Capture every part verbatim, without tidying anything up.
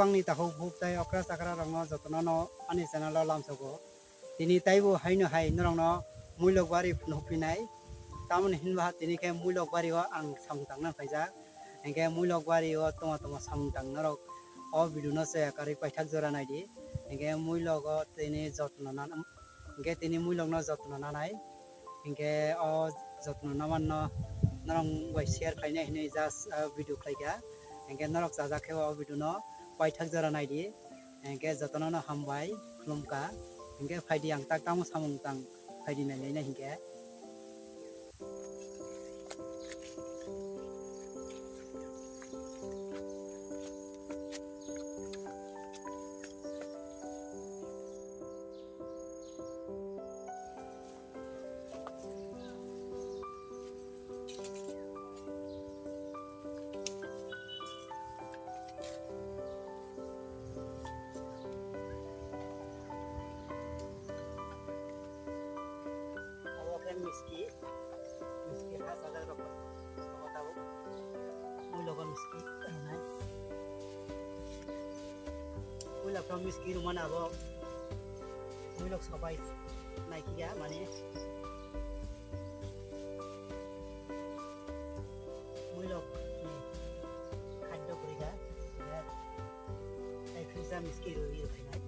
Angni takhuk buk tei okra chakra rokno jotono no ani channel o lamsogo. Tini taibo haino hai norokno muilok bari phunukphinai. Tamoni hinba tini khe muilok bari o ang samung tangna phaijak. Hinkhe muilok bari o tongma tongma samung tang norok o video no chaya karwi paithak jora naidi. Hinkhe muilok o tini jotno nan, hinkhe tini muilok no jotno nanai. Hinkhe o jotno namanno norok bai share khlainai hinwi just, uh, video khlaikha. Hinkhe norok chajak khe o video no paithak jora naidi. Hinkhe jotono no hambai khulumkha. Hinkhe phaidi ang tak tamo samung tang phaidi nailai na hinkhe. Abo khe miski, miski ha sajak rok abo tabuk. Muilogo miski rwnai. Muilok to miski rwmani abo. Muilok sobai naikhiya mani. Muilok ni khaddo kwrwi kha. Tei phisa miski rwui rwkhainai.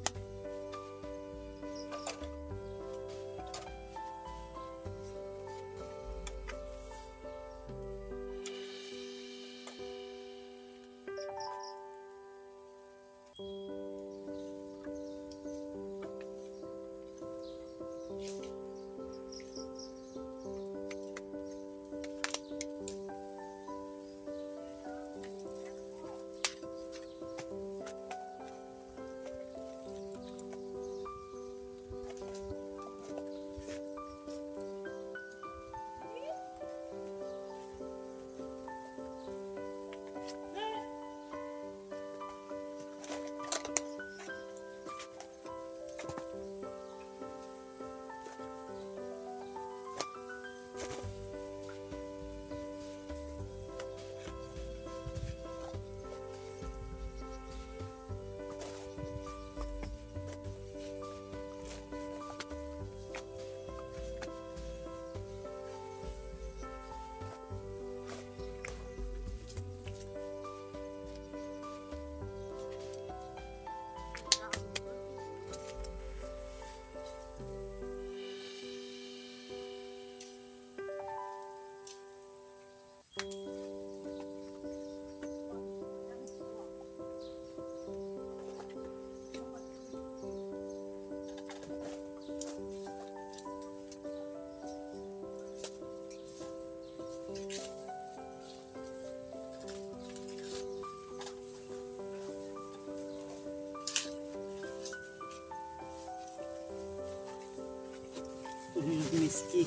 Miski.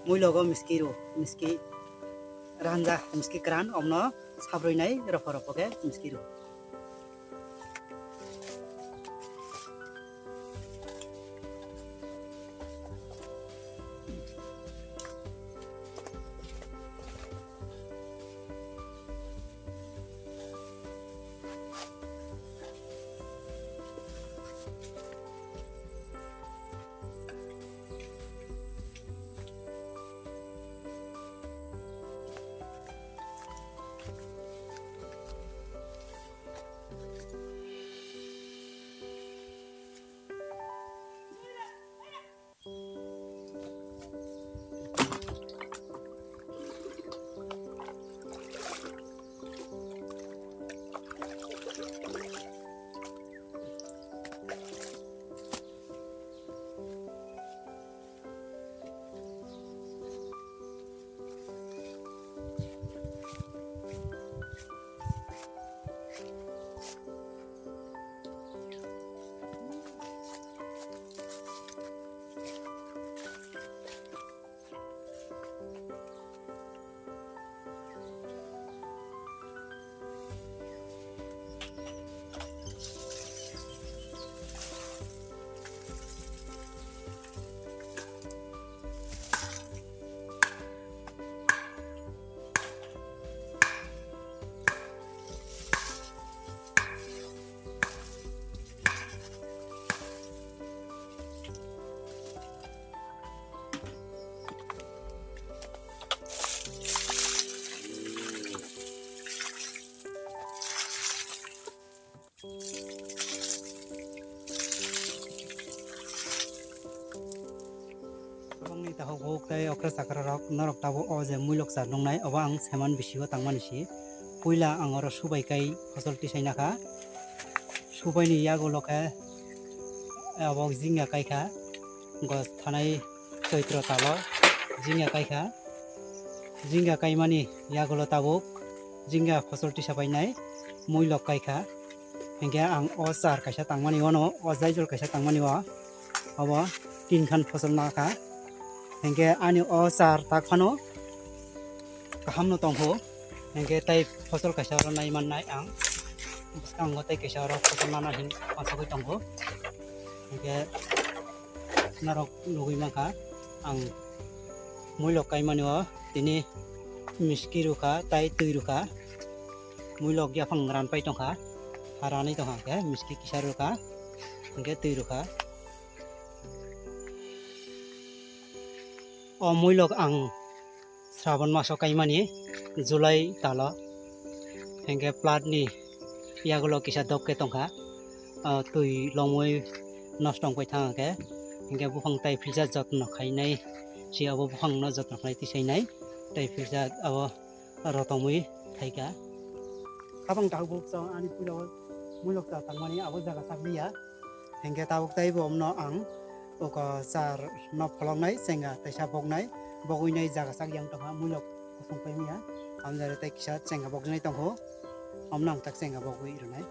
Muilogo miski ro, miski ranja, miski kran, omno sabroi nai, ropo ropo ke miski ro. Okra chakra rok, norok tabuk o je muilok char nungnai, obo ang seman bisingo tangmani si. Puila ang oro subai kai phosol tisai nakha. Subai ni yagulo khe abo jingya kai kha. Gos thanai Choitro talo jingya kai kha. Jingya kaimani yagulo tabuk jingya phosol tisa painai muilok kai kha. Hinkhe ang o char kaisa tangmani, ono o jaijol kaisa tangmani o, obo tin khan phosol nakha. Hinkhe ani o char tak phano kahamno tongkho. Hinkhe tei phosol kaisa oro nai mannai ang. Bwskango tei kaisa oro phosol nana hin pansogwi tongo. Hinkhe norok nugwi mankha ang muilok kaimani o tini miski rwkha tei twi rwkha. Muilok yaphang ran pai tongkha, ha ranwi tongkha, hinkhe miski kisa rwkha, hinkhe twi rwkha. O muilok ang Sraban maso kaimani July talo, hinkhe plat ni yagulo kisa dok khe tongkha, o twi lomwi nosto wngpai thangkhe, hinkhe buphang tai philsa jotno khainai, si abo buphang no jotno khlai tisainai, tai philsa abo rotongwi thaikha. Habang tabuk chwng ani puila o muilok cha tangmani abo jaga sak liya. Hinkhe tabuk tei bo omno ang uko char no pholoknai chenga teisa boknai, bogwinai jaga sak yang tongkha muilok kusung paimya. Amjare tei kisa chenga boknai tongkho, omno ang tak chenga bogwi rwnai.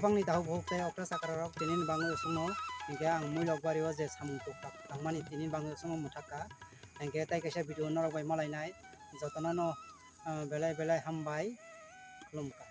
Khapangni dahuk buhuk tei okra chakra rok tini ni bagwi usungno, hinkhe ang muilok bario je samung tuktak tangmani tini bagwi usungno mwthakha. Hinkhe tai kaisa video norok bai malainai, jotono no, ah, belai belai hambai, khulumkha.